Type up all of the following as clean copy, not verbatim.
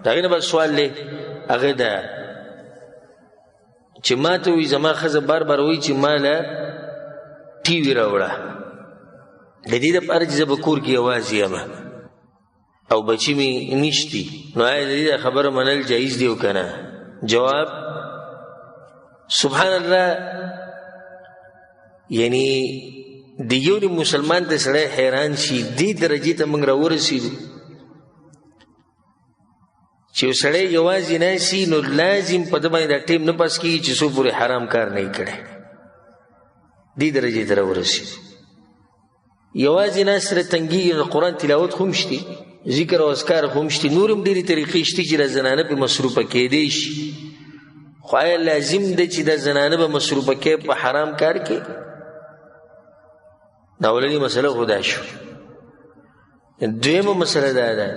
د هغې نه بل سوال دی، هغه دا چې ما ته وایي، زما ښځه بار بار وایي چې ما له ټي وي راوړه، د دې دپاره چې زه به کور کې یوازې یم او بچی مې نشتي، نو آیا د دې خبره منل جایز دی او که نه؟ جواب: سبحان الله، یعنی د یو نیم مسلمان ته سړی حیران شي، دې درجې ته موږ راورسېدو چې یو سړی یوازې ناست نو لازم په ده باندې دا ټیم نه پاس کېږي چې څو پورې حرام کار نه یې کړی. دې درجې ته راورسېدو. یوازې ناست سره تنګېږي، نو قرآن تلاوت هم شتي، ذکر او اذکار هم شتي، نور هم ډېرې طریقې شتي چې دا زنانه پرې مصروفه کېدی شي. خو آیا لازم ده چې دا زنانه به مصروفه کې په حرام کار کې؟ دا اولنۍ مسله خو دا شو. دویمه مسله دا ده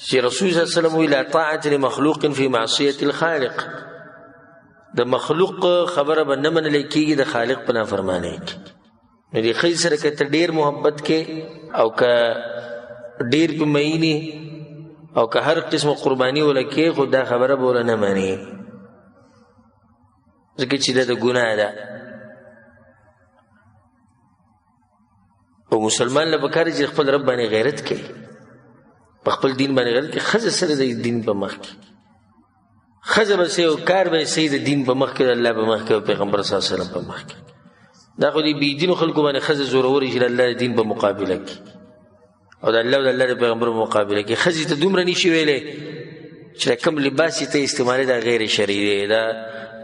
چې رسول صلی الله علیه وسلم ویل لا طاعة لمخلوق فی معصیة الخالق، د مخلوق خبره به نه منل کېږي د خالق په نافرمانۍ کې. نو دې ښځې سره که ته ډېر محبت کې او که ډېر په مینې او که هر قسم قرباني وله کې، خو دا خبره به وله نه منې، ځکه چې دا د ګناه ده. او مسلمان له پکار چې خپل رب باندې غیرت کوي، په خپل دین باندې غیرت کوي. ښځه سره د دین په مخ کې، ښځه به څه او کار به یې څه د دین په مخ کې، د الله په مخ کې او پیغمبر صلی الله علیه وسلم په مخ کې. دا خو دې بې دینو خلکو باندې ښځه زورورې شي د الله د دین په مقابله کې او د الله او د الله د پیغمبر په مقابله کې. ښځې ته دومره نشي ویلی چې دا کوم لباس یې ته استعمالوې دا غیر شرعي دی، دا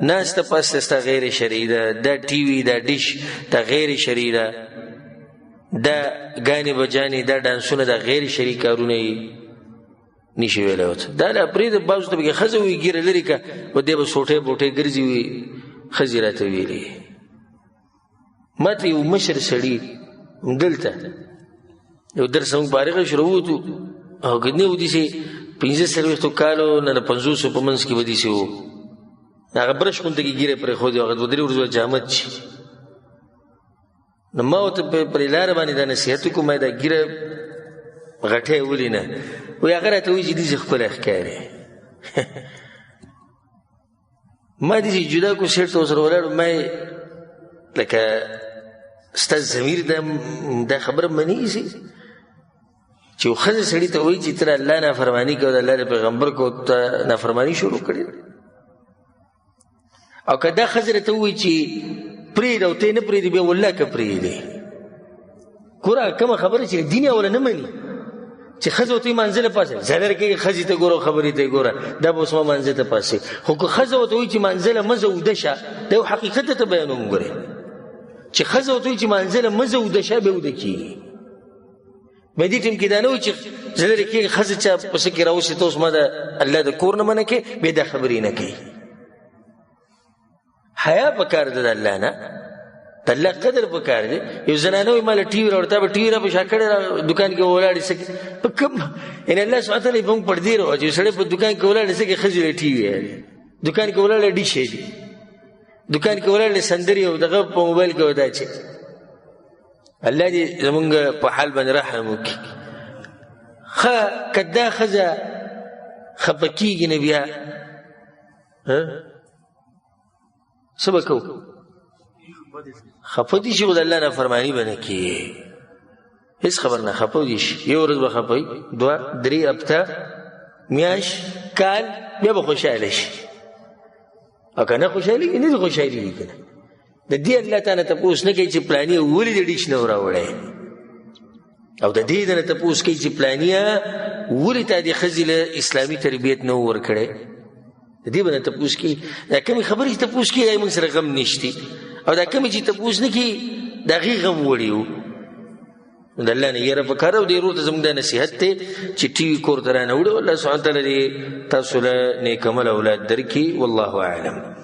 ناسته پاسته ستا غیر شرعي ده، دا ټي وي، دا ډیش دا غیر شرعي ده، دا ګانې بجانې، دا ډانسونه، دا غیر شرعي کارونه یې نشي ویلی ورته. دا لا پرېږده، بعضو ته پکې ښځه وي ږیره لرې که و دی به سوټی بوټی ګرځي وي، ښځې راته ویلي. ما ته یو مشر سړي همدلته یو درس موږ فارغ شو راووتو، او که نه و داسې 45 کالو نه د 50 په منځ کې به داسې و، هغه برش غونته کې ږیره پرېښودې، هغه دوه درې ورځې جامد شي. نو ما ورته پرې لاره باندې دا نصیحت وکړو، ما دا ږیره غټی ولې نه؟ وایي هغه راته وایي چې داسې ښکلی ښکاري. ما داسې جدا کو سیټ ته ورسره ولاړو، ما یې لکه ستا ضمیر دا خبره مني چې یو ښځې سړي ته وایي چې ته د الله نافرماني کوه، د الله د پیغمبر کوه، ته نافرماني شروع کړې. او که دا ښځه راته ووایي چې پرېږده او ته یې نه پرېږدې، بیا والله که پرېږدې. ګوره کومه خبره چې دین یې اوله نه مني، چې ښځه ورته وایي مانځه له پاسه ځه لرې کېږي، ښځې ته ګوره او خبرې ته یې ګوره، دا به اوس ما مانځه ته پاسې. خو که ښځه ورته وایي چې مانځه له مه ځه اوده شه، دا یو حقیقت ته بیانوم. ګورې چې ښځه ورته وایي چې مانځه له مه ځه اوده شه، بیا اوده کېږي. به دې ټیم کې دا نه وي چې زه لرې کېږي، ښځه چا په څه کې راوستې، ته اوس ما د الله د کور نه منع کړې، بیا دا خبرې نه کوي. حیا پکار ده د الله نه، د الله قدر پکار دی. یو زنانه وایي ما له ټي وي راوړه، تا به ټي وي را په شا کړې را دوکان کې ولاړې څه کې په کوم، یعنې الله سبحانه وتعالی په موږ پردې راواچوي. سړی په دوکان کې ولاړې څه کې ښځې له ټي وي راړي، دوکان کې ولاړې ډیش دی، دوکان کې ولاړې سندرې او دغه په موبایل کې ودا چې الله دې زمونږ په حال باندې رحم وکړي. ښه که دا ښځه خفه کېږي نه بیا څه به کوو؟ خفه دي شي، خو د الله نافرماني به نه کوي، هېڅ خبر نه. خفه دي شي، یو ورځ به خفه وي، دوه درې هفته میاشت کال، بیا به خوشحاله شي. او که نه خوشحالېږي، نه دې خوشحالېږي که نه. د دې الله تعالی تپوس نه کوي چې پلاني ولې د ډیش نه راوړی، او د دې نه تپوس کوي چې پلانیه ولې تا دې ښځې له اسلامي تربیت نه ورکړی. د دې به نه تپوس کوي. دا کومې خبرې چې تپوس کوي، دا موږ سره غم نشتي، او دا کومې چې تپوس نه کوي، د هغې غم وړي وو. د الله نه یره پکار. او دې ورور ته زموږ دا نصیحت دی چې ټي وي کور ته رانه وړي. الله سبحانه وتعالی دې تاسو له نیک عمل اولاد درکړي. والله اعلم.